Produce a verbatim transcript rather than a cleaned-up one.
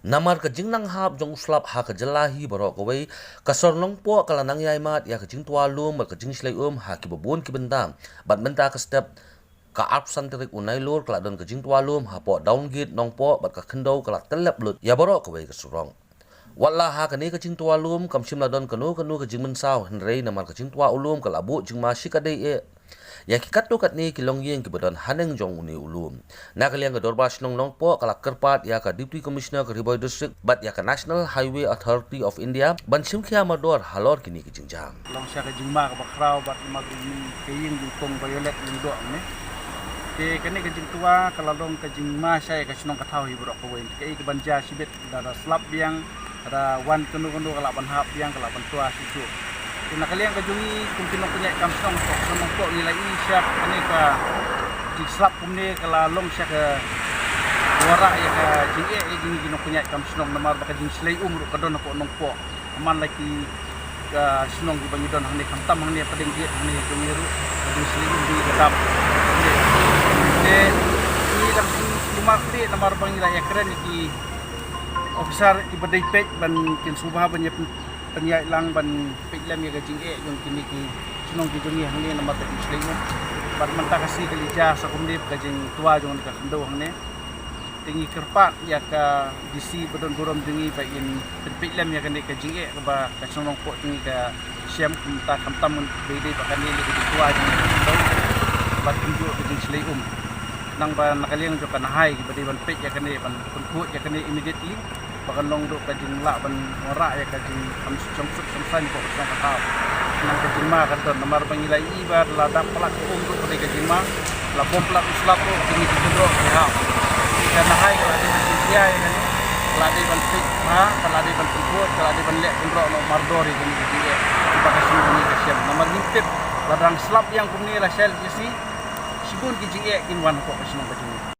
Namar ka jingnang hap jong u slap ha ka jylla hi baroh kawei, ka shnong Nongpoh ka la nang ïai mad ïa ka jingtwa lum bad ka jingshlei um ha kiba bun ki bynta. Bad mynta ka step ka arphew san tarik u Nailur ka la don ka jingtwa lum hapoh Downgate Nongpoh bad ka khyndew ka la tyllep lut ïa baroh kawei ka surok. Wat la ha kane ka jingtwa lum kam shym la don kano kano ka jingmynsaw, hynrei namar ka jingtwa u lum ka la buh jingma shikatdei eh ïa ki katto katne ki longïing kiba don haneng jong une u lum. Na ka liang ka Dorbar Shnong Nongpoh ka la kyrpad ïa ka Deputy Commissioner ka Ri Bhoi District bad ïa ka National Highway Authority of India ban shim khia mardor halor kine ki jingjia. Long sha ka jingma kaba khraw bad namar ka ïing jingpang Violet Lyngdoh ne. Te kane ka jingtwa ka la long ka jingma sha ïa ka shnong ka thaw hi baroh kawei. Kaei kaban jia shibit, lada slap biang, lada wan kano kano ka lah ban hap biang, ka lah ban twa shuh shuh. Te na ka liang ka jong ngi kum ki nongpynïaid kam shnong, ka shnong Nongpoh ngi la ïohi sha kane ka jingslap kumne ka la long sha ka wanrah ïa ka jingeh ïa jong ngi ki nongpynïaid kam shnong, namar ba ka jingshlei um ruh ka don hapoh Nongpoh. Ka man la ki ka shnong kiba ngi don hangne, khamtam hangne Pdeng Biat hangne jong ngi ruh ka jingshlei um jong ngi ka dap. Te ngi dang shu sumar khleh namar ba ngi la ïakren ïa ki officer kiba dei peit ban kin sngewbha ban ïa pyn-, pynïaid lang ban peit lem ïa ka jingeh jong kine ki shnong ki jong ngi hangne namar ka jingshlei um. Bad mynta ka sngi ka la jia sa kumne ka jingtwa jong kane ka khyndew hangne. Te ngi kyrpad ïa ka D C ba don burom jong ngi ba in pynpeit lem ïa kane ka jingeh kaba ka shnong Nongpoh jong ngi ka shem, kumta khamtam ba dei ba kane ka dei ka jingtwa jong ngi ka shnong, bad kumjuh ka jingshlei um. Nang ba na ka liang jong ka Nahai kiba dei ban peit ïa kane, ban pynkhuid ïa kane immediately ba kan long ruh ka jinglah ban wanrah ïa ka jingkham suk kham saiñ hapoh ka shnong ka thaw. Nang ka jingma ka don namar ba ngi la ïohi ba la dap palat um ruh ka dei ka jingma. La bom palat u slap ruh, kine ki kynroh ki hap. Ka Nahai ka la dei ban pynkhia ïa kane, ka la dei ban peit bha, ka la dei ban pynkhuid, ka la dei ban leh kynroh noh mardor ïa kine ki jingeh kiba ka shnong ka shem. Namar ngim tip, la dang slap biang kumne la shai lynti, shibun ki jingeh kin wan hapoh ka shnong ka jong ngi.